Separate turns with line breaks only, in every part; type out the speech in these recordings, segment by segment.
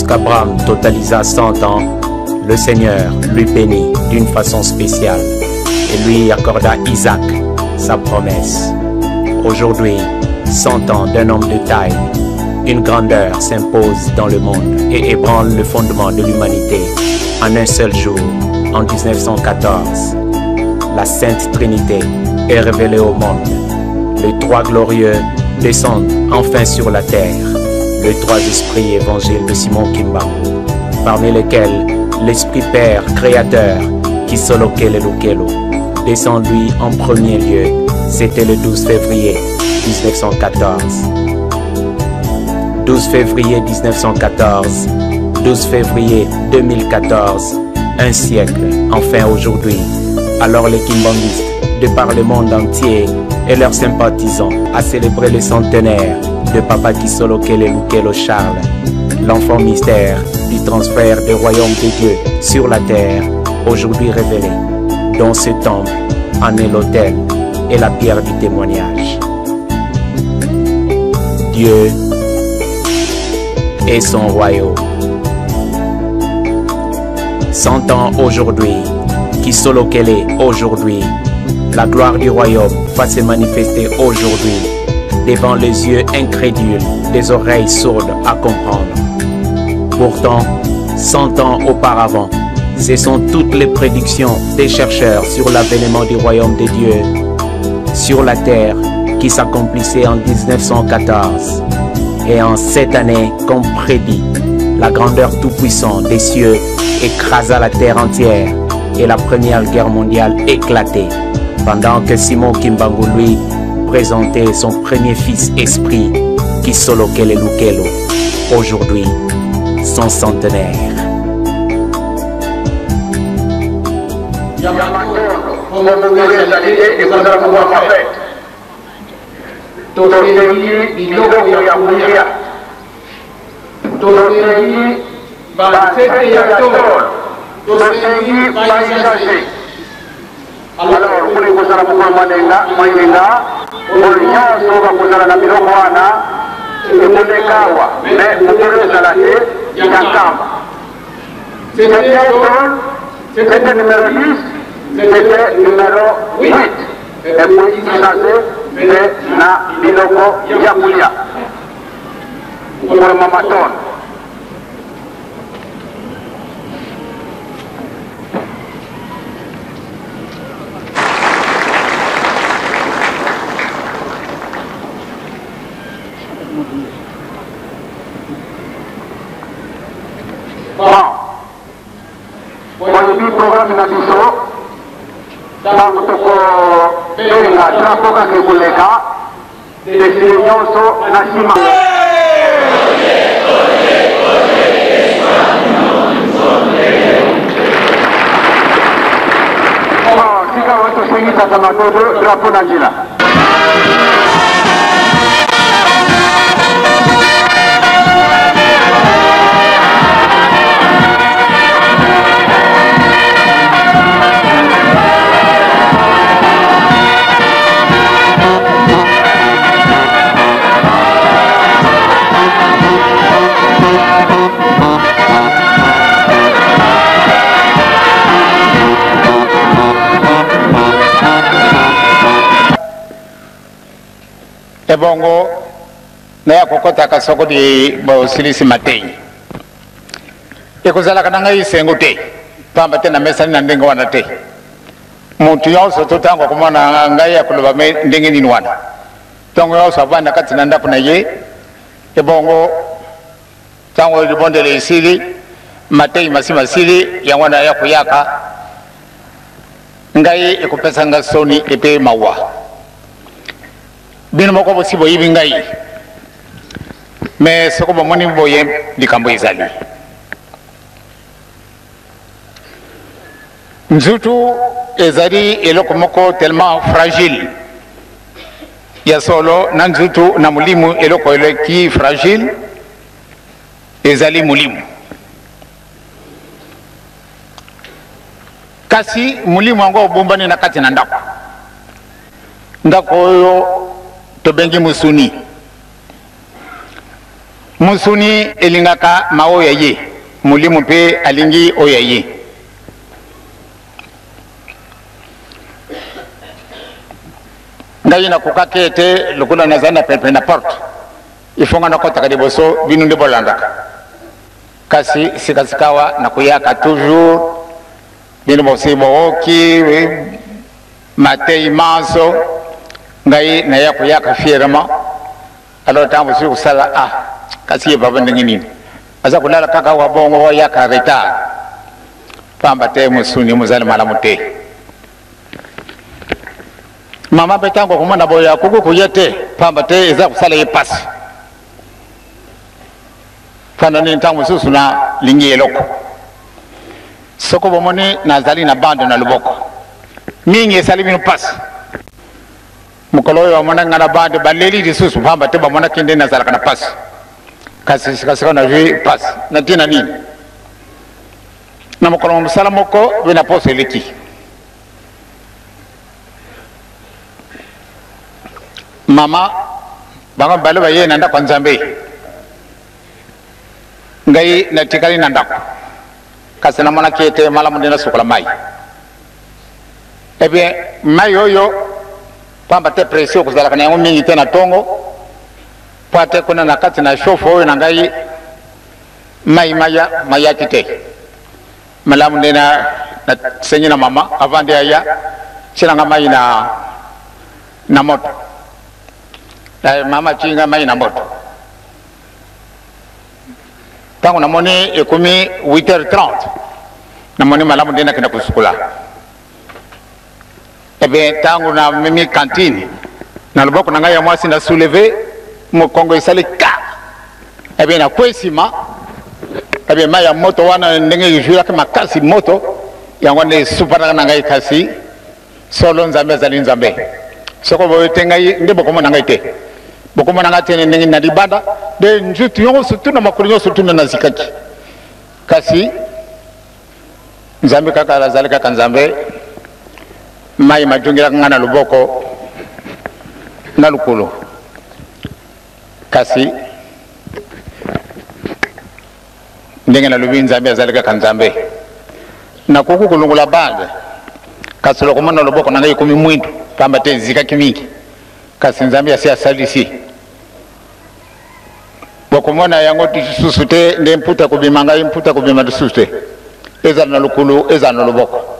Lorsqu'Abraham totalisa 100 ans, le Seigneur lui bénit d'une façon spéciale et lui accorda Isaac, sa promesse. Aujourd'hui, 100 ans d'un homme de taille, une grandeur s'impose dans le monde et ébranle le fondement de l'humanité en un seul jour, en 1914. La Sainte Trinité est révélée au monde. Les trois glorieux descendent enfin sur la terre. Les trois esprits évangiles de Simon Kimbangu, parmi lesquels l'Esprit Père Créateur Kisolokele Lukelo descend lui en premier lieu. C'était le 12 février 1914. 12 février 1914, 12 février 2014, un siècle, enfin aujourd'hui. Alors les Kimbanguistes, de par le monde entier, et leurs sympathisants, à célébrer le centenaire de Papa Kisolokele Lukelo Charles, l'enfant mystère du transfert du royaume de Dieu sur la terre, aujourd'hui révélé, dont ce temple en est l'autel et la pierre du témoignage. Dieu et son royaume. 100 ans aujourd'hui, Kisolokele aujourd'hui, la gloire du royaume va se manifester aujourd'hui devant les yeux incrédules, des oreilles sourdes à comprendre. Pourtant, 100 ans auparavant, ce sont toutes les prédictions des chercheurs sur l'avènement du royaume de Dieu sur la terre qui s'accomplissaient en 1914. Et en cette année, comme prédit, la grandeur tout-puissante des cieux écrasa la terre entière et la Première Guerre mondiale éclatait, pendant que Simon Kimbangu, lui, présentait son premier fils esprit, Kisolokele Lukelo, aujourd'hui son centenaire.
Tosengi biloko ya kolia, tosengi banzete ya tolo, tosengi bausage.
Alors kuna ekozala mokolo mwa lenga mwa yenga oyo nyonso bakozala na biloko wana ekoleka awa, mais mokolo ezala te ya Nkamba. C'était tôle, c'était numéro 10, c'était numéro 8. Et puis changer mpe na biloko ya kolia mokolo mwa matondo. Bon, boyebi programme na biso, ntango tokobenga drapeau kaka ekoleka defile nyonso na nsima. Bon, sikawa tosengi tata Madodo drapeau na nzela.
Ebongo naya kokɔtaka soko di bosilisi matei ekozalaka na ngai esengo te, pamba te namesani na ndenge wana te. Moto nyonso to ntango akomona ngai akoloba me ndenge nini wana, ntango nyonso avanda kati na ndako na ye. Ebongo ntango libondeli esili, matei masi masili, yango wana ya koyaka ngai ekopesa nga soni epe mawa. Bino moko bosi boyebi ngai, me soko bomoni boye likambo ezali nzutu ezali eloko moko tellement fragile ya solo na nzutu na molimo. Eloko eleki fragile ezali molimo, kasi molimo yango obombani na kati na ndako, ndako oyo tobengi mosuni. Mosuni elingaka maoyo ya ye, Molimo mpe alingi oyo ya ye. Ngai nakokaki ete lokola nazali na penepene na porte, il faut ngai nakotaka liboso, bino nde bolandaka. Kasi sikasikawa nakoyaka toujours, bino bosi booki matei manso, ngai naya koyaka fièrement. Alors ntango bosili kosala, ah, kasi ye papa ndenge nini aza kolala kaka awa bongo oyaka retard? Pamba te mosuni mozali malamu te. Mama mpe ntango akomona boye akoki koya te, pamba te eza kosala ye mpasi. Fanda nini, ntango mosusu nalingi eloko, soko bomoni nazali na bande na loboko mingi, esali bino mpasi. Mokolo oyo bamonaki ngai na bande, baleli lisusu, mpamba te bamonaki nde nazalaka na mpasi. Kasi sikasika nazwi mpasi na ntina nini? Na mokolo mwa mosala moko mpe na poso eleki, mama bango mibale bayei na ndako ya Nzambe, ngai natikali na ndako, kasi namonaki ete malamu nde nasukola mai. Eh bien, mai oyo pamba te pression kozalaka na yango mingi te na tongo, mpo ate kuna na kati na chauffe oyo na ngai mai maya mayaki te. Malamu nde na nasengi na mama avant nde aya, tiela nga mai na na moto. Eh, mama atii nga mai na moto. Ntango namoni ekomi 8h30, namoni malamu nde nakenda kosukola. Ebe ntango namemi kantine na loboko na ngai ya mwasi, na souleve mokongo, esali ka, ebe nakwei nsima. Ebe mai ya moto wana ndenge ezwilaki makasi moto yango nde esupanaka na ngai. Kasi solo Nzambe azali Nzambe. Soko boye te ngai nde bokomona ngai te, bokomona ngai te ndenge na libanda nde nzutu nyonso tuna makolo nyonso tuna nazikaki. Kasi Nzambe kaka azali kaka Nzambe. Mai majongelaka ngai na loboko na lokolo, kasi ndenge nalobi, Nzambe azali kaka Nzambe. Nakoki kolongola bande, kasi lokomona loboko na ngai ekomi mwindu, pamba te ezikaki mingi. Kasi Nzambe asi asalisi, bokomona yango lisusu te nde mputa kobima ngai, mputa kobima lisusu te, ezala na lokolo, ezala na loboko.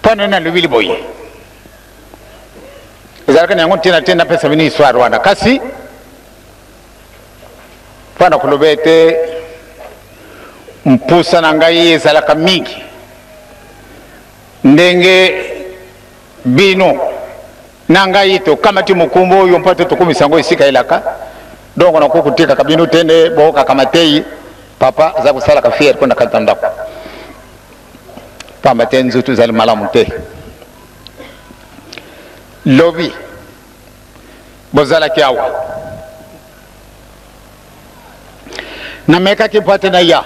Mpo nini nalobi boye? Ezalaki na yango ntina te napesa bino histoire wana, kasi mpo na koloba ete mposa na ngai ezalaka mingi ndenge bino na ngai tokamati mokumba oyo mpo ete tokomisa yango esika elaka. Donk nakoki kotikaka bino te nde bookaka matei, papa aza kosalaka fiere mpo na kati na ndako, pamba te nzoto ezali malamu te. Lobi bozalaki awa, namekaki mpo ete naya,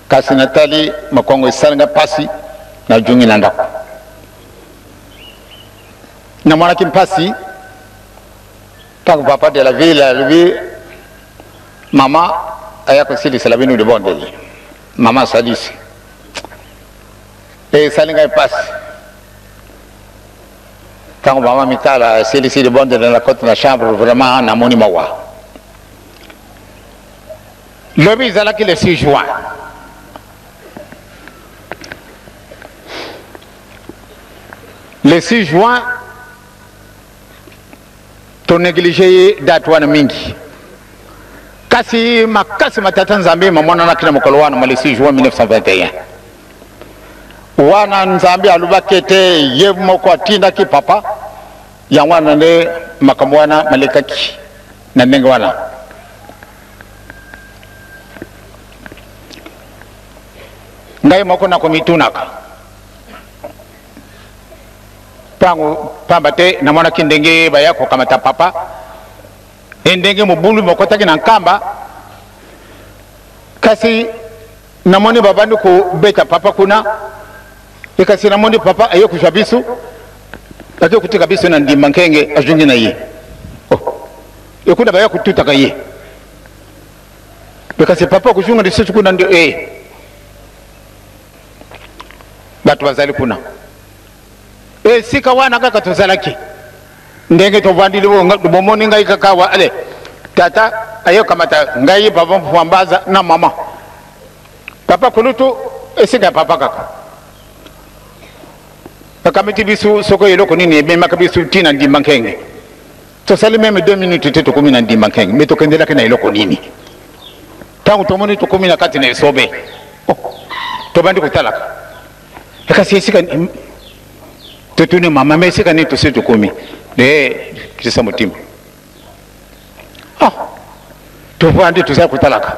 kasi natali mokongo esali nga mpasi, najungi na ndako. Namonaki mpasi ntango papa de la ville alobi mama aya kosilisela bino libondeli. Mama asalisi, esali ngai mpasi ntango mama Mikala asilisi libondeli na koti na chambre. Vraiment namoni mawa. Lobi ezalaki le 6 juin. Le 6 juin tonéglige ye date wana mingi, kasi makasi matata Nzambe mamonanaki na mokolo wana ma le 6 juin 1921 wana. Nzambe alobaki ete ye moko atindaki papa yango wana nde makambo wana malekaki na ndenge wana. Ngai moko nakomitunaka ntango, pamba te namonaki ndenge baya kokamata papa e ndenge mobulu mokotaki na Nkamba. Kasi namoni babandi kobeta papa kuna e, kasi namoni papa aye kozwa biso, ake kotika biso na ndimba nkenge, azongi na ye. Oh. Ekuna baya kotutaka ye. Me kasi papa kozonga lisusu kuna nde eh. Bato bazali kuna. Esika wana kaka tozalaki. Ndenge tovandili bomoni ngai kaka awa ale tata ayokamata ngai papa Mfwambaza na mama papa kulutu esika ya papa kaka bakamiti biso soko eloko nini ememaka biso ntina ndimba nkenge tosali meme 2 minutes te tokomi na ndimba nkenge me tokendelaki na eloko nini ntango tomoni tokomi na kati na esobe oh, tobandi kotalaka kasi esika totuni mama me esika nini tosi tokomi de kitisa motima ah tovandi tozali kotalaka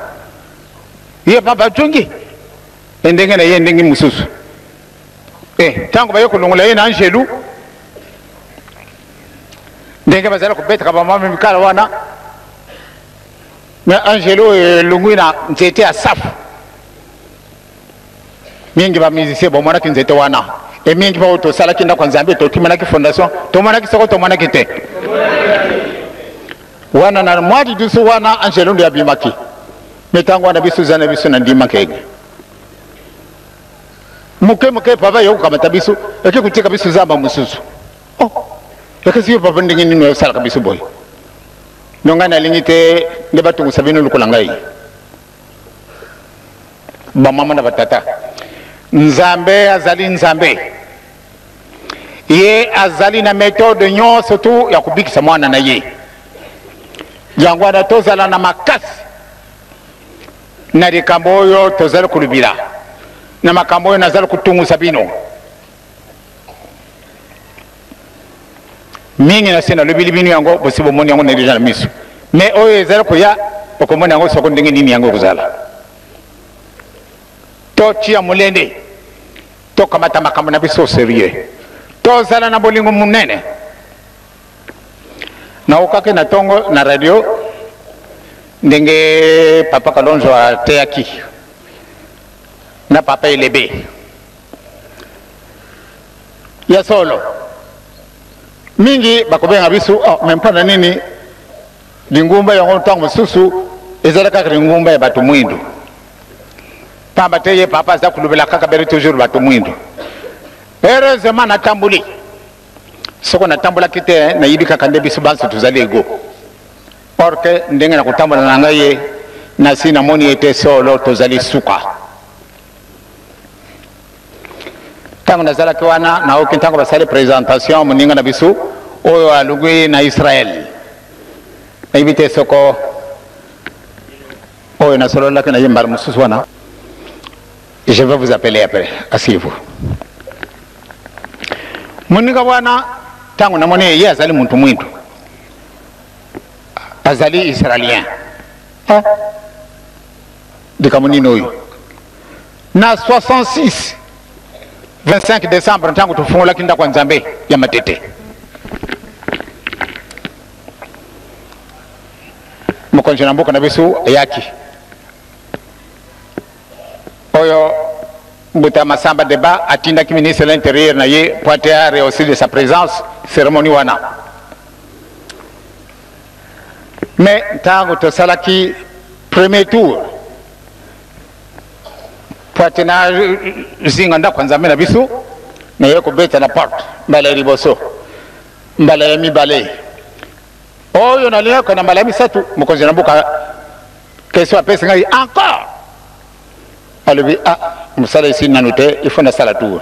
ye papa atongi ndenge na ye ndenge mosusu ntango baye kolongola ye na angelu ndenge bazali kobetaka bamama mikala wana me angelu oyo elongwi na nzete ya safu mingi ba musicien bomonaki nzete wana e mingi mpo tosalaki ndako ya nzambe totimanaki fondation tomonaki soko tomonaki te wana na mwa lidusu wana angelo nde abimaki me ntango wana biso eza na biso na ndima nkenge moke moke papa ye kokamata biso eke kotika biso zamba mosusu oh ekesi yo papa ndenge nini osalaka biso boye no ngai nalingi te nde batungisa bino lokola ngai bamama na batata nzambe azali nzambe ye azali na metode nyonso tu ya kobikisa mwana na ye yango wana tozala na makasi na likambo oyo tozali kolobila na makambo oyo nazali kotungusa bino mingi na se nalobeli bino yango bosi bomoni yango na deja na miso me oyo ezali koya okomona yango soko ndenge nini yango ekozala totia molende tokamata makambo na biso serieux tozala na bolingo monene naokaki na ntongo na radio ndenge papa kalonzo ateyaki na papa elebe ya solo mingi bakobenga biso oh, me mpo na nini lingumba yango ntango mosusu ezala kaka lingumba ya bato mwindu pamba te ye papa aza kolobela kaka bele toujours bato mwindu heureusement natamboli soko natambolaki te nayebi kaka nde biso banso tozali ego or ke ndenge na kotambola na ngai ye nasi namoni ete solo tozali suka ntango nazalaki wana naoki ntango basali présentation moninga na biso oyo alongwi na israel nayebi te soko oyo nasololaki na ye mbala mosusu wana je vais vous appeler après asseyez-vous moninga wana ntango namoni ye azali moto mwindu azali israelien eh? likambo nini oyo na 66 25 décembre ntango tofungolaki ndako ya nzambe ya matete mokonzi na mboka na biso ayaki oyo mbuta masamba deba atindaki ministre de l'intérieur na ye po ate a rehausser de sa présence cérémonie wana mais ntango tosalaki premier tour po ate nazinga ndako ya nzambe na biso naye kobeta na porte mbala ya liboso mbala ya mibale oyo nalingaka na mbala ya misato mokonzi na mboka question apesi ngai encore alobi ah mosala esili nanu te il faut nasala tour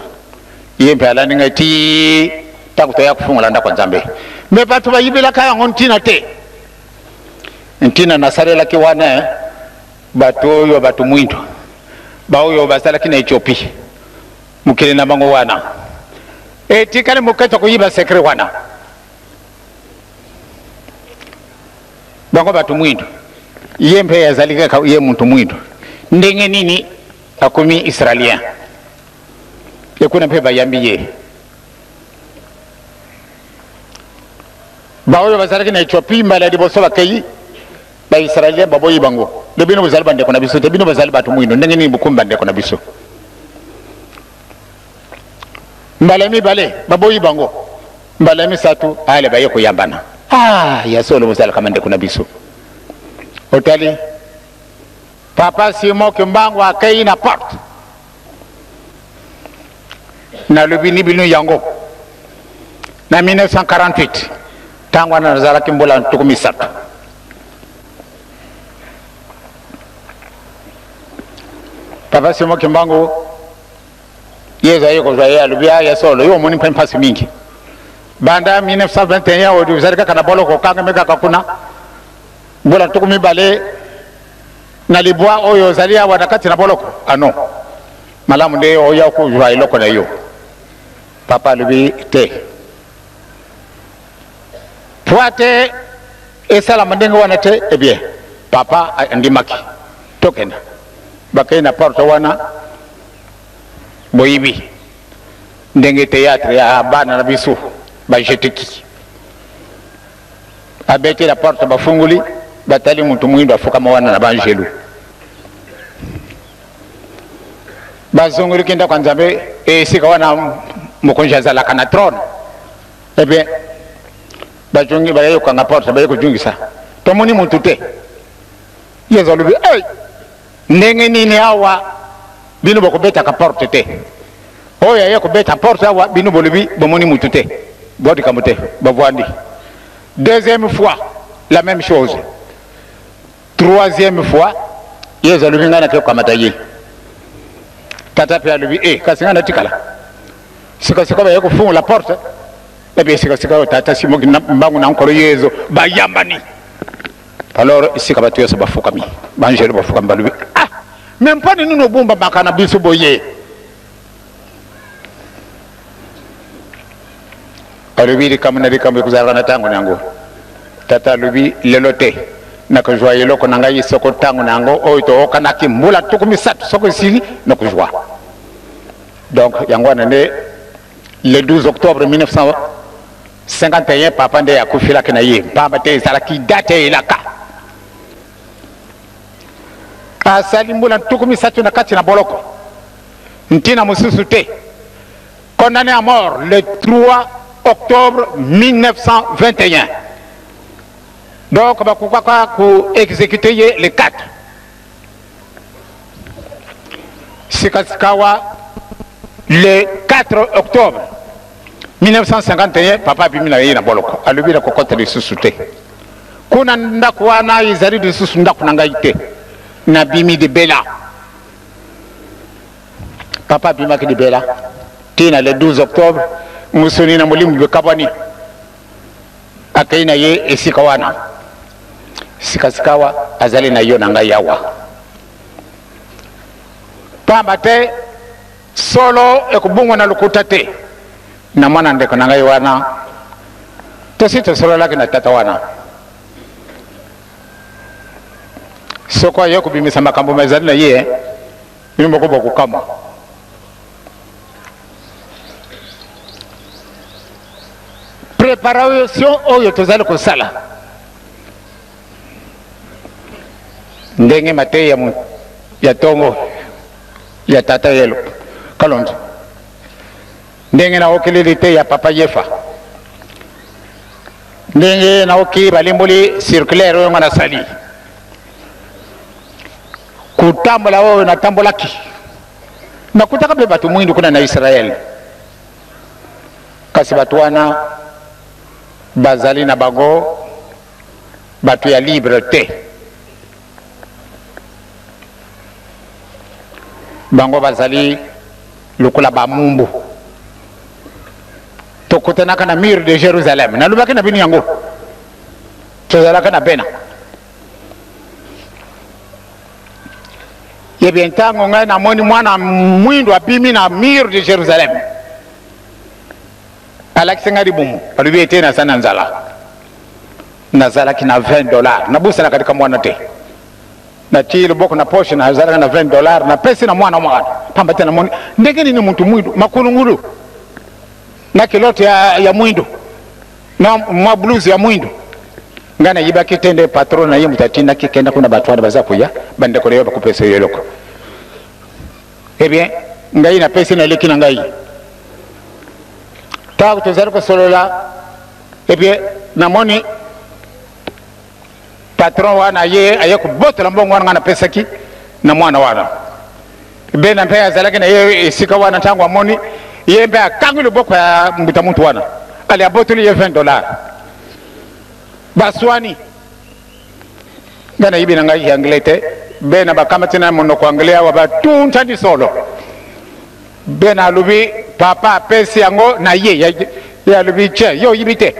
ye mpe alandi ngai ti ntango toya kofungola ndako ya nzambe me bato bayibelaka yango ntina te ntina nasalelaki wana eh, bato oyo bato mwindo baoyo bazalaki na ethiopie mokili na bango wana etikali moke tokoyiba sekre wana bango bato mwindo ye mpe azali kaka ye moto mwindo ndenge nini akomi israelien ekuna mpe bayambi ye baoyo bazalaki na ethiopie mbala ya liboso bakei baisraelien baboyi bango nde bino bozali bandeko na biso te bino bozali bato mwindo ndenge nini bokomi bandeko na biso mbala ya mibale baboyi bango mbala ya misato ale baye koyambana. Ah, ya solo bozalaka bandeko na biso. Otali papa Simon Kimbangu akei na porte, nalobi ni bino yango na 1948, ntango wana nazalaki mbula 30. Papa Simon Kimbangu ye ezali kozwa ye, alobi a ya solo, yo omoni mpe mpasi mingi banda 1921, oyo ozali kaka na boloko, okangami kaka kuna mbula 29 oyo ozali awa na kati na boloko. Ano malamu nde oya kozwa eloko na yo. Papa alobi te, po te esalama ndenge wana te. Eh bien, papa andimaki, tokenda. Bakei na porte wana, boyibi ndenge théâtre ya bana na biso bajeteki. Abeti na porte, bafungoli, batali mutu mwindo afukama wana na banjelu. Bazongoliki ndako ya Nzambe, esika wana mokonzi azalaka na trône. Eh bien, bazongi, baye kokanga porte, baye kozongisa, tomoni mutu te. Yezu alobi, hey, ndenge nini awa bino bokobetaka porte te? Oyo aye kobeta porte awa, bino bolobi bomoni mutu te. Bodikambo te, bavwandi. Deuxième fois, la même chose. Troisième fois, Yezu alobi, ngai nake kokamata ye. Tata mpe alobi, e kasi ngai natikala. Sikasika baye kofungola porte, ebe sikasika oyo tata Simoki Mbangu na Nkolo Yezu bayambani. Alors esika bato nyonso bafukami, banjelo bafukami, balobi, ah, me mpo nini obombamaka na biso boye? Alobi, likambo na likambo ekozalaka na ntango na yango. Tata alobi, lelo te nakozwa eloko na ngai, soko ntango na yango oyo tookanaki mbula 30 soko esili, nakozwa. Donc yango wana nde le 12 octobre 1951 papa nde akufelaki na ye, mpamba te ezalaki date elaka. Asali mbula 30 na kati na boloko, ntina mosusu te, condamné à mort le 3 octobre 1921. Donc bakokaka koexécute ye le 4. Sikasikawa le 4 octobre 1951, papa abimi na ye na boloko, alobi, nakokɔta lisusu te kuna, ndako wana ezali lisusu ndako na ngai te, nabimi libela. Papa abimaki libela ntina le 12 octobre, mosuni na molimo bekabwani, akei na ye esika wana. Sikasikawa azali na yo na ngai awa, pamba te solo ekobungwa na lokuta te. Na mwana ndeko na ngai wana, tosi tosololaki na tata wana, soko aye kobimisa makambo mazali na ye, bino moko bokokamwa. Préparation oyo tozali kosala, ndenge mateyi ya, ya ntongo ya tata Yelo Kalonzo, ndenge naokeleli te ya papa Yefa, ndenge naoki balimboli circulaire oyo nga nasali, kotambola oyo natambolaki, nakutaka mpe bato mwindu kuna na Israele, kasi bato wana bazali na bango bato ya libre te. Bango bazali lokola bamumbu. Tokutanaka na mur de Jérusalem, nalobaki na bino yango, tozalaka na bena ye bien. Ntango ngai namoni mwana mwindu abimi na mur de Jérusalem, alakisi ngai libumu, alobi ete naza na nzala. Nazalaki na 20 $, nabusanaka likambo wana te. Natii loboko na poche, nazalaka na 20 $, napesi na mwana mwana, pamba te namoni ndenge nini mutu mwindu, makulungulu na kilote ya mwindu na mwa blouse ya mwindu. Ngai nayibaki te, nde patron na ye moto atindaki, kenda kuna, bato wana baza koya, bandeko na yo bakopesa yo eloko. Eh bien, ngai napesi, naleki na ngai. Ntango tozali kosolola, eh bien, namoni Patron wana aye aye kobotola mbongo wana ngai napesaki na mwana wana. Bena mpe azalaki na ye esika wana, ntango amoni ye mpe akangi loboko ya mbuta mutu wana, ale abotoli ye 20 dollars. Baswani. Ngai nayebi na ngai anglais te, bena bakamati na monoko anglais awa batuntani solo. Bena alobi papa apesi yango na ye, ye alobi tien yo oyibi te,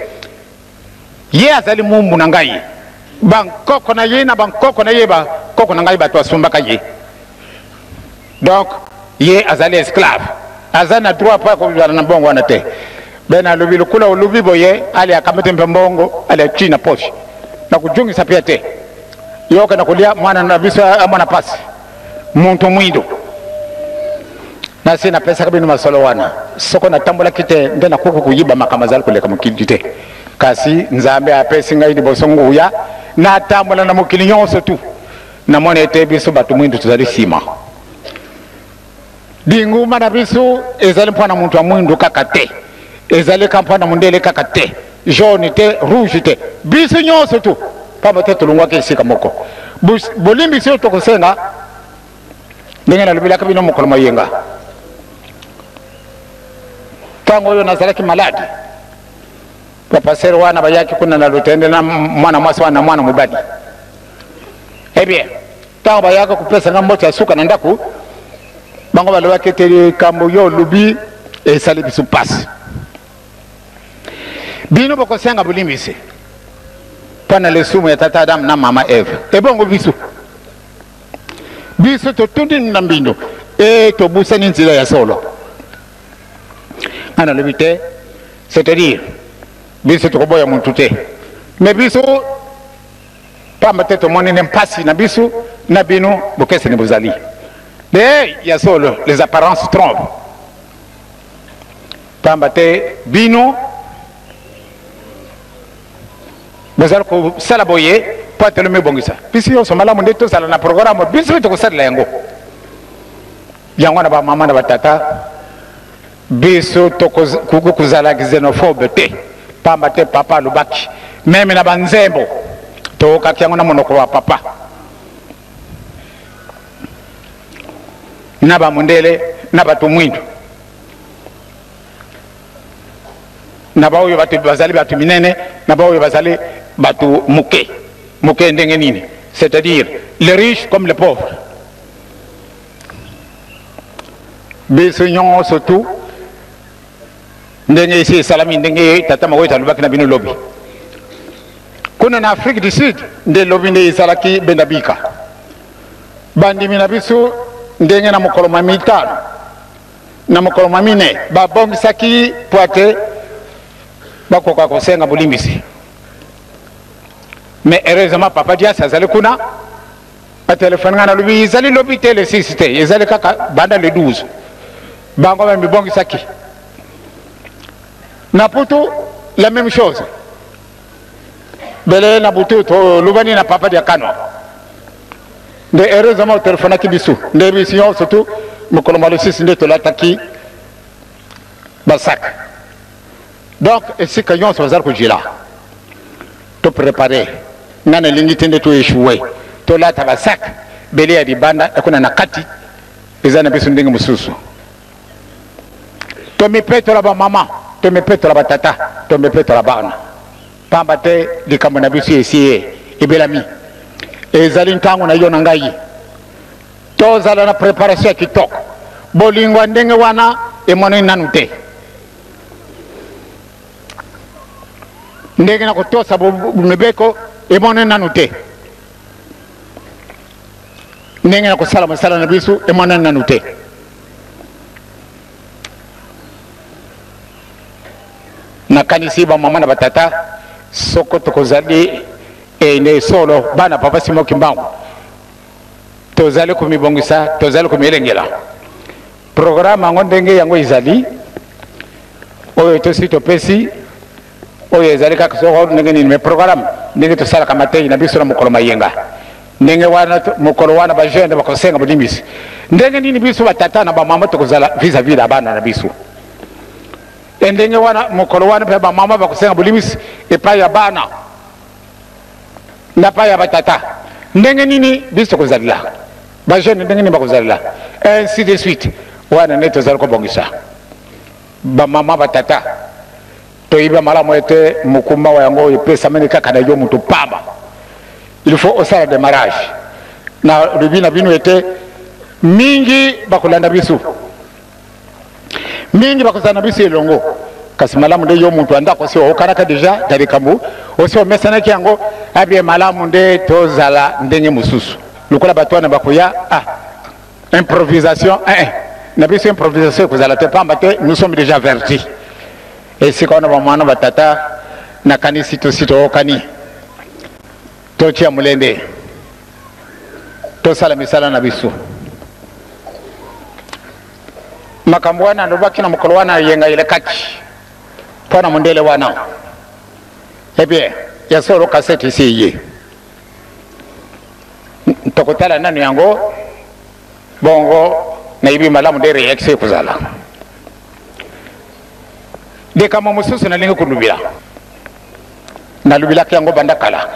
ye azali mumbu na ngai, bankoko na ye na bankoko na ye bakoko na ngai bato asumbaka ye, donc ye azali esclave, aza na droit mpo akozala na mbongo wana te. Bena alobi lokola olobi boye, ale akamati mpe mbongo ale atii na poche, nakojongisa mpe te, yo okenda kolia mwana na biso amona pasi muntu mwindo. Nasi napesaka bino masolo wana, soko natambolaki te nde nakoki koyiba makambo azali koleka mokili te, kasi Nzambe apesi ngai liboso nguya natambola na mokili nyonso tu, namoni ete biso bato mwindo tozali nsima. Linguma na biso ezali mpo na moto ya mwindo kaka te, ezali ka mpo na mondele kaka te, jaune te, rouge te, biso nyonso tu, pamba te tolongwaki esika moko. Bolimbisi oyo tokosenga, ndenge nalobelaka bino mokolo moyenga, ntango oyo nazalaki maladi, bapasere wana bayaki kuna na lotende na mwana mwasi wana na mwana mobali. Eh bien, ntango bayaka kopesa nga mbote ya suka na ndako, bango balobaki ete likambo yo olobi esali biso mpasi, bino bokosenga bolimbisi mpo na lisumu ya tata Adamu na mama Eve, ebongo biso biso totundi na mbindo e tobusani nzela ya solo. Nga nalobi te, c'est-à-dire biso tokoboya motu te, me biso pamba te tomoni nde mpasi na biso na bino bokeseni bozali. De ya solo, les apparences trompent, pamba te bino bozali kosala boye mpo ete lomibongisa. Biso nyonso malamu nde tozala na programme, biso mpe tokosalela yango. Yango na bamama na batata, biso tokoki kozala xenophobe te, pamba te papa alobaki meme na banzembo toyokaki yango na monoko wa papa na bamundele na bato mwindu na baoyo bato bazali bato minene na baoyo bazali bato moke moke. Ndenge nini? C'est-à-dire les riches comme les pauvres, biso nyonso tu ndenge esi esalami, ndenge tata moko alobaki na bino lobi kuna na Afrique du Sud, nde lobi nde ezalaki benda bika bandimi na biso ndenge na mokolo mwa mitano na mokolo mwa mine babongisaki mpo ete bakoka kosenga bolimbisi. Mais heureusement papa Dias azali kuna, batelefone ngai, nalobi ezali lobi te, le 6 te, ezali kaka banda le 12. Bango bamibongisaki na putu, la même chose bele na butu tolobani na papa Diakano, nde heureusement otelefonaki biso, nde biso nyonso tu mokolo mwa le 6 nde tolataki basak. Donc esika nyonso bazali kojila, toprepare. Ngai nalingi te nde toechoue, tolata basak bele ya libanda ekuna na kati eza na biso ndenge mosusu. Tomipetola bamama, tomipetola batata, tomipetola bana, pamba te likambo na biso esi ye ebelami. Ezali ntango na yo na ngai tozala na preparation ya kitoko. Bolingo ya ndenge wana emonani nanu te, ndenge na kotosa mibeko emonani nanu te, ndenge na kosala mosala na biso emonani nanu te. Nakanisi bamama na batata, soko tokozali ene solo bana papa Simon Kimbangu, tozali komibongisa, tozali komilengela programme yango ndenge yango ezali oyo tosi topesi, oyo ezali kaka soko ndenge nini, mais programme ndenge tosalaka mateyi na biso na mokolo mayenga, ndenge wana mokolo wana bajeune bakosenga bolimbisi, ndenge nini biso batata na bamama tokozala vis-à-vis na bana na biso, e ndenge wana mokolo wana mpe bamama bakosenga bolimbisi epai ya bana. Na pa ya batata ndenge nini biso tokozalela ba jeune, ndenge nini bakozalela, ainsi de suite. Wana nde tozali kobongisa. Bamama, batata, toyebi malamu ete mokumba wa yango epesamani kaka na yo moto pamba. Il faut osala démarrage. Na lobi na bino ete mingi bakolanda biso, mingi bakozala na biso elongo, kasi malamu nde yo moto ya ndako osi okanaka deja na likambo, osi omesanaki yango abie. Malamu nde tozala ndenge mosusu lokola bato wana bakoya. Ah, improvisation eh, eh. Na biso improvisation ekozala te, pamba te nous sommes déjà avertis. Esika wana, bamwana, batata, nakanisi tosi tookani. Totia molende, tosala misala na biso. Makambo wana alobaki na mokolo wana yenga elekaki mpo na mondele wana, eh bien, ya solo kasete esi eye. Tokotala nanu yango bongo, nayebi malamu nde réaction ekozala. Likambo mosusu nalingi kolobela, nalobelaki yango banda kala.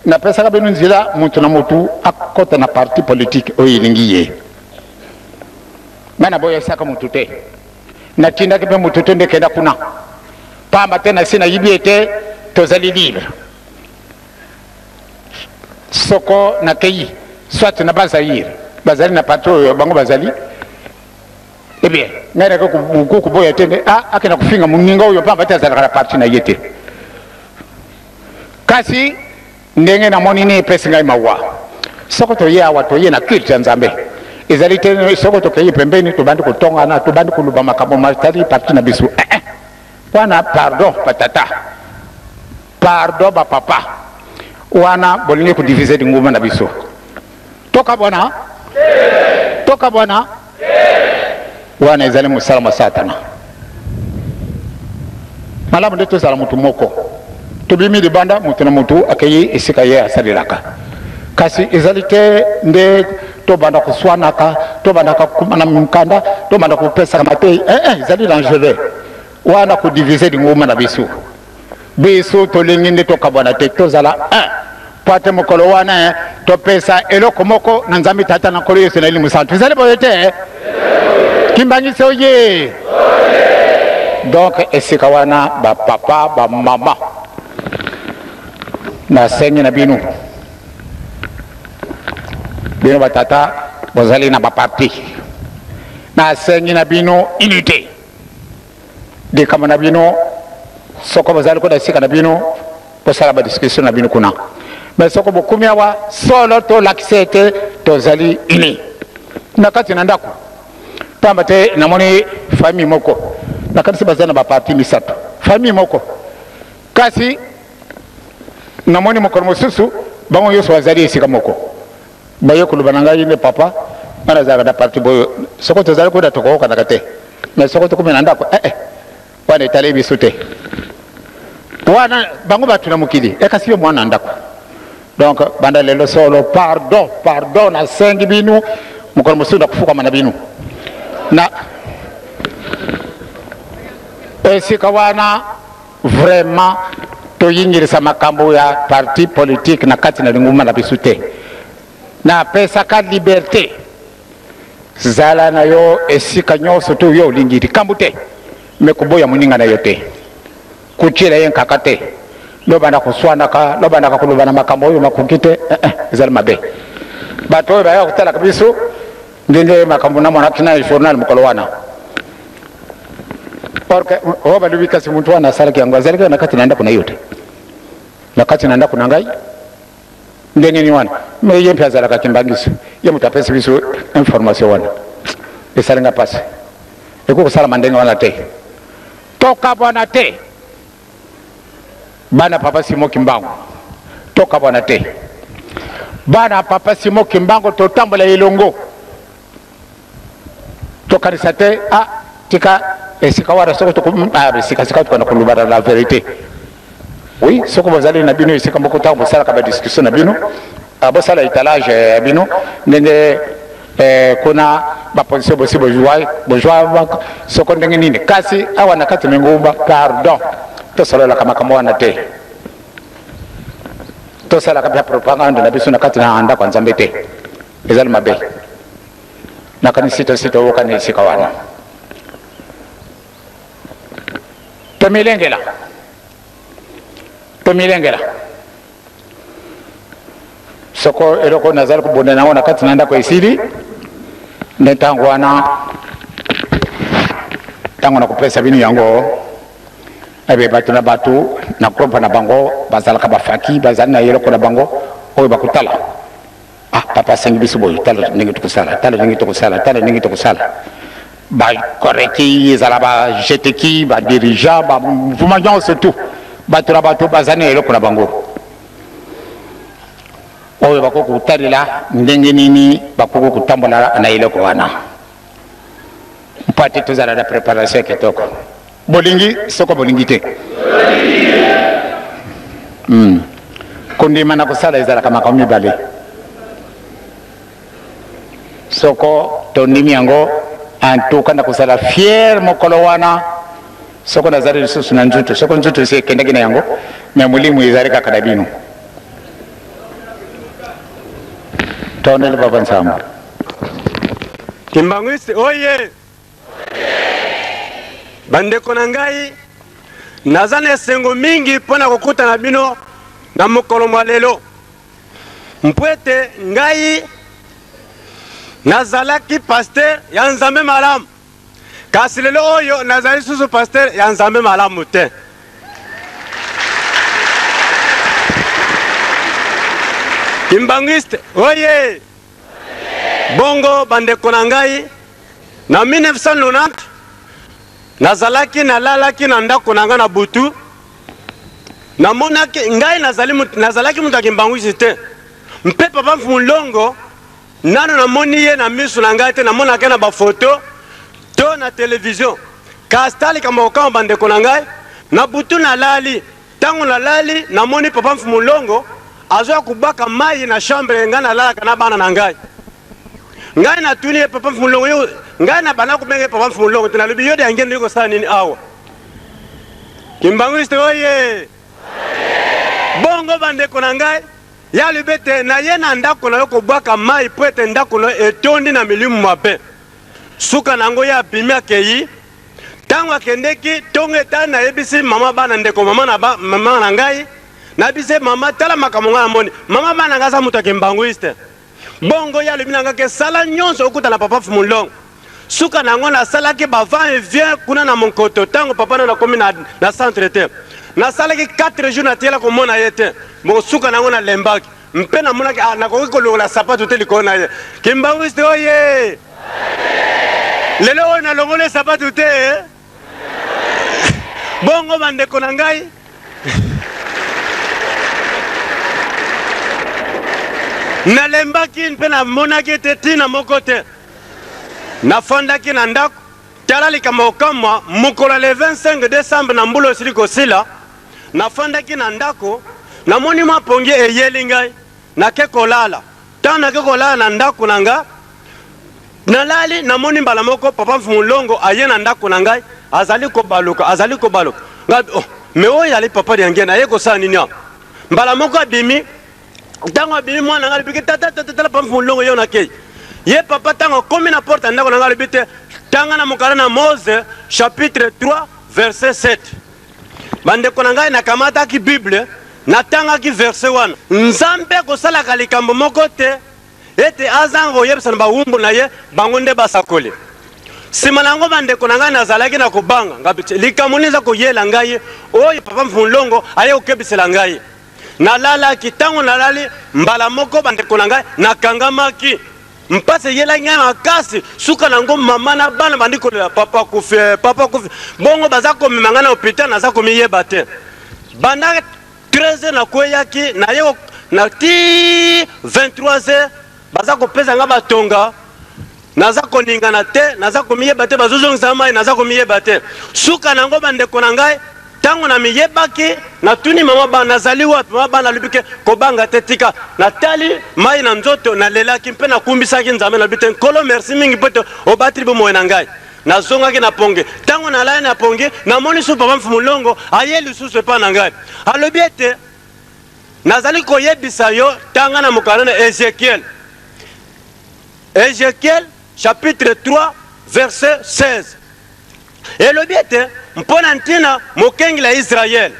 Napesaka bino nzela, moto na motu akɔta na parti politique oyo elingi ye. Ngai naboyesaka motu te, natindaki mpe motu te nde kenda kuna, pamba te nasi nayibi ete tozali libre. Soko nakei soit na Bazaire, bazali na parti oyo bango bazali, eh bien, ngai nake koboya te nde akenda kofinga moninga oyo, pamba te azalaka na parti na ye te. Kasi ndenge namoni nini epesi ngai mawa, soko toye awa, toye na culte ya Nzambe, ezali te soko tokei pembeni, tobandi kotongana, tobandi koloba makambo matali parti na biso. Eh, eh. Wana pardon batata, pardon bapapa, wana bolingi kodiviser lingomba na biso. Tokabwana, tokabwana, wana ezali mosala mwa Satana. Malamu nde tozala motu moko. Tobimi libanda, motu na motu akei esika ye asalelaka, kasi ezali te nde tobanda koswanaka, tobandaka na mokanda, tobanda kopesaka matei. Eh, eh, ezali dangereux wana, kodiviser lingomba na biso. Biso tolingi nde tokabwana te, tozala un, po ate mokolo wana topesa eloko moko na Nzambe Tata, na Nkolo Yesu, na Elimo Santu. Ezali boye te? Kimbangisi oye! Donc esika wana, bapapa, bamama, nasengi na bino, bino batata bozali na baparti, nasengi na bino unité. Likambo na bino, soko bozali kuna esika na bino, bosala badiscussion na bino kuna, mais soko bokumi awa, solo tolakisa ete tozali uni na kati na ndako, pamba te namoni famille moko, nakanisi baza na baparti misato, famille moko, kasi namoni mokolo mosusu bango nyonso bazali esika moko. Baye koloba na ngai nde: "Papa, nga nazalaka na parti boyo. Soko tozali kuna, tokokokanaka te, mais soko tokomi na ndako, eh, eh, wana etali biso te." Wana bango bato na mokili, ekasi yo mwana ndako. Donc banda lelo, solo pardon, pardon, nasengi bino, mokolo mosusu nakofukama na bino na esika wana. Vraiment, toyingilisa makambo ya parti politique na kati na lingomba na biso te. Napesaka liberté, zala na yo esika nyonso to yo olingi, likambo te, mais koboya moninga na yo te, kotiela ye nkaka te, lobanda koswanaka, lobandaka koloba na makambo oyo makoki te. Eh, eh, ezali mabe. Bato oyo bayaka kotalaka biso ndenge makambo namonaki na journal mokolo wana, or oyo balobi, kasi motu wana asalaki yango, azalaki na kati na ndako na yo te, na kati na ndako na ngai ndenge nini wana? Mais ye mpe azalaka kimbangisi, ye moto apesi biso information wana. Esalinga mpasi, ekoki kosalama ndenge wana te. Tokabwana te, bana papa Simo Kimbangu, tokabwana te, bana papa Simo Kimbangu, totambola elongo. Tokanisa te, ah, tika esika wana, soki esika sika tokanda kolobana la vérité. Oui, soki bozali na bino esika moko, ntango bosalaka badiscussion na bino, bosala étalage ya bino ndenge kuna baposition bosi bozwa, soko ndenge nini. Kasi awa na kati na ngumba, pardon, tosololaka makambo wana te. Tosalaka mpe propagande na biso na kati na ndako ya Nzambe te, ezali mabe. Nakanisi tosi toyokani esika wana. Tomilengela, tomilengela. Soko eloko nazali kobunda na yango na kati na ndako esili, nde ntango wana, ntango nakopesa bino yango, ebe bato na bato na groupe na bango bazalaka bafaki, bazali na eloko na bango oyo bakotala. Ah, papa asengi biso boye, tala ndenge tokosala, tala ndenge tokosala, tala ndenge tokosala. Bakoreki ezala bajeteki, badirigeant, bamouvement nyonso tout, bato na bato bazali na eloko na bango oyo bakoki kotalela ndenge nini bakoki kotambola na eloko wana, mpo ate tozala na préparation ya kitoko. Bolingi soko bolingi te, Kondima na kosala ezalaka makambo mibale. Soko tondimi yango, antuka na kozala fier mokolo wana, soko nazali lisusu na nzutu, soko nzutu esi ekendaki na yango, me molimo ezali kaka na bino. Tondeli Baba Nzambe.
Kimbanguiste oye! Bandeko na ngai, naza na esengo mingi mpo na kokutana bino na mokolo mwa lelo, mpo ete ngai nazalaki pasteur ya Nzambe malamu, kasi lelo oyo nazali susu pasteur ya Nzambe malamu te. Kimbanguiste oye! Bongo bandeko na ngai, na 1990 nazalaki nalalaki na ndako na ngai na butu, namonaki ngai nazali nazalaki moto ya kimbanguisi te, mpe papa Mfumu Longo nano namoni ye na miso na ngai te, namonaka ye na bafoto to na televizio. Kasi tala likambo ya kokamwa bandeko na ngai, na butu nalali, Tango nalali, namoni papa Mfumu Longo azoya kobwaka mayi na chambre ngai nalalaka na bana na ngai. Ngai natuni ye, papa Mfumu Longo, yo, ngai na banda kobenga ye papa Mfumu Longo te, nalobi yo de angende kosala nini awa? Kimbanguiste oye! Bongo bandeko na ngai, ye alobi ete naye na ndako na yo kobwaka mayi mpo ete ndako na yo etondi na milimu mabe. Suka na yango ye abimi akeyi. Tango akendeki, tongo etani, nayebisi mama bana, ndeko mama na ba, mama na ngai, nayebisi ye, mama tala makambo ngai namoni. Mama bana ngai aza moto ya kimbanguiste. Bongo ye alobi na ngai ke sala nyonso okutana papa Mfumu Longo. Suka na yango nasalaki ba va et vient kuna na Monkoto tango papa nano akomi na, na centre te. Nasalaki 4 jours natiyela komona ye te. Bongo suka na yango nalembaki. Mpe namonaki, ah, nakoki kolongola sapato te likolo na ye. Kimbanguiste oye! Lelo oyo nalongoli sapato te. Eh? Bongo bandeko na ngai, nalembaki mpe namonaki ete ntina moko te. Nafandaki na ndako. Tala likambo ya kokamwa, mokolo ya le 25 desembre na mbula esili kosila, Nafandaki na ndako, namoni mwa pongi eyeli ngai, nake kolala. Ntango nake kolala na ndako na nga, nalali, namoni mbala moko papa Mfumu Longo aye na ndako na ngai, azali kobaluka, azali kobaluka. Ngai, oh, me oyo ezali papa Diangienda, aye kosala nini awa? Mbala moko abimi, ntango abimi mwana ngai alobi tata, tata, tala papa Mfumu Longo ye nakei. Ye papa ntango akomi na porte ya ndako na ngai alobi te, tanga na mokanda na Mose chapitre 3 verset 7. Bandeko na ngai, nakamataki Bible, natangaki verse wana. Nzambe akosalaka likambo moko te ete azanga koyebisa na bawumbu na ye, bango nde basakoli. Sima na yango, bandeko na ngai, nazalaki na kobanga. Ngabi, likambo nini eza koyela ngai oyo papa Mfumulongo aye kokebisela ngai? Nalalaki, tango nalali, mbala moko, bandeko na ngai, nakangamaki. Mpasi eyelaki ngai makasi, suka na yango mama na bana bandi kolela, papa akufi, eh, papa akufi. Bongo baza komema ngai na hopital, naza komiyeba te. Banda 13 heures nakweyaki, naye na ti 23 heures baza kopesa ngai batonga, naza koningana te, naza komiyeba te, bazozongisa mai, naza komiyeba te. Suka na yango bandeko na ngai, Tango na miyebaki, natuni mama bana, nazali wapi? Mama bana alobi ke kobanga te, tika. Natali mayi na nzoto, nalelaki mpe nakumbisaki Nzambe, nalobi te Nkolo merci mingi mpo ete obateli bomoi na ngai. Nazongaki na pongi. Tango nalali na pongi, namoni lisusu papa Mfumu Longo aye lisusu epai na ngai. Alobi ete. Nazali koyebisa yo, tanga na mokanda na Ezekiel. Ezekiel chapitre 3 verset 16 elobi ete mpo na ntina mokengeli ya Israele,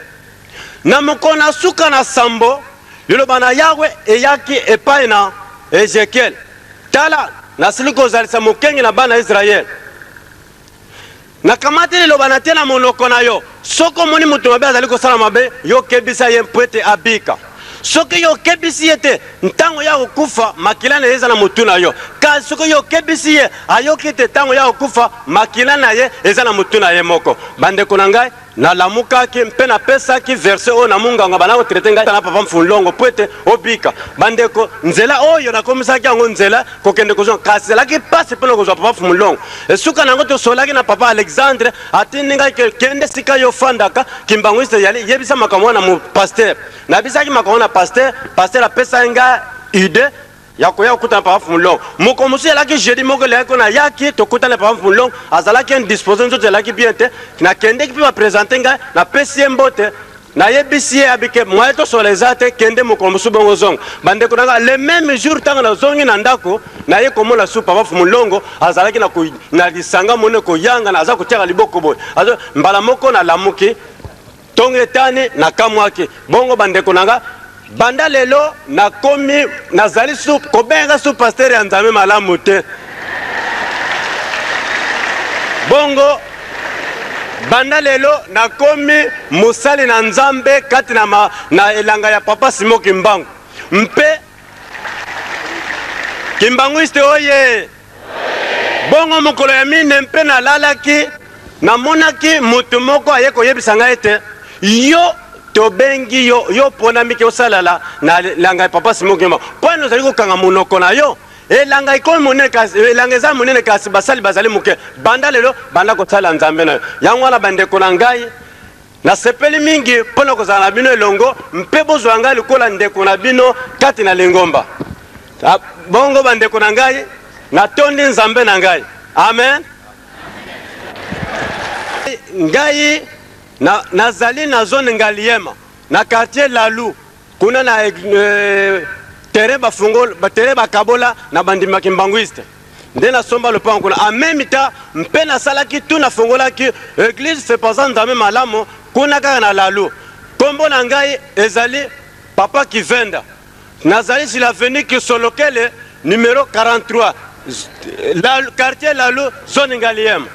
na mokolo na suka na sambo, liloba na Yawe eyaki epai na Ezekiel, Tala, nasili kozalisa mokengeli na bana ya Israele. Nakamati liloba na te na monoko na yo. Soki omoni moto mabe azali kosala mabe, yo kebisa ye mpo ete abika. Soki yo okebisi ye te, ntango ye akokufa, makila na ye eza na motu na yo. Kasi soki yo okebisi ye, ayoki te, ntango ye akokufa, makila na ye eza na motu na ye moko. Bandeko na ngai, Nalamukaki mpe napesaki verse oyo na munganga banda kotraite ngai na papa Mfunlongo mpo ete obika. Bandeko, nzela oyo nakomisaki yango nzela kokende kozonga, kasi ezalaki mpasi mpo na kozwa papa Mfunlongo. Esuka na yango tosolaki na papa Alexandre, atindi ngai ke kende esika yo ofandaka, kimbanguiste eyali, yebisa makambo wana na pasteur. Nayebisaki makambo wana na pasteur, pasteur apesaki ngai idee ya koya kokutana papa Mfumulongo. Mokolo mosusu elaki jeudi moko eleki ko nayaki tokutana papa Mfumulongo, azalaki indispose, nzoto elaki bien te. Nakendeki mpe ba presenter ngai, napesi ye mbote, nayebisi ye abike moyen tosola eza te, kende mokolo mosusu bongo ozonga. Bandeko na ngai, le meme jour ntango nazongi na ndako, naye komona su papa Mfumulongo azalaki na, na lisanga monene koyangana, aza kotiaka liboko boye. Azo, mbala moko nalamuki Tongo etani, nakamwaki. Bongo bandeko na nga, banda lelo nakomi, nazali su kobenga su pasteur ya Nzambe malamu te. Bongo banda lelo nakomi mosali na Nzambe kati na, ma, na elanga ya papa Simon Kimbangu mpe Kimbanguiste oye! Bongo mokolo ya mine mpe nalalaki, namonaki moto moko aye koyebisa ngai ete, Yo, tobengi yo, yo oponami ke osalala na elanga ya papa Simon Kimbangu. Mpo nini ozali kokanga monoko na yo? Elanga ekomi monene, kasi elanga eza monene, kasi basali bazali moke. Banda lelo, banda kosala Nzambe na yo. Yango wana, bandeko na ngai, nasepeli mingi mpo na kozala na bino elongo, mpe bozwa ngai lokola ndeko na bino kati na lingomba. Ah, bongo bandeko na ngai, natondi Nzambe na ngai. Amen. Ngai na, nazali na zone Ngaliema na quartier Lalu kuna na eh, terrain bafungol ba terrain bakabola na bandima kimbanguiste nde nasomba lopango kuna en même temps mpe nasalaki tout nafungolaki eglise fepaza Nzambe malamu kuna kaka na Lalu. Kombo na ngai ezali Papa Kivenda. Nazali sur l'avenue Kisolokele numero 43, la, quartier Lalu, zone Ngaliema.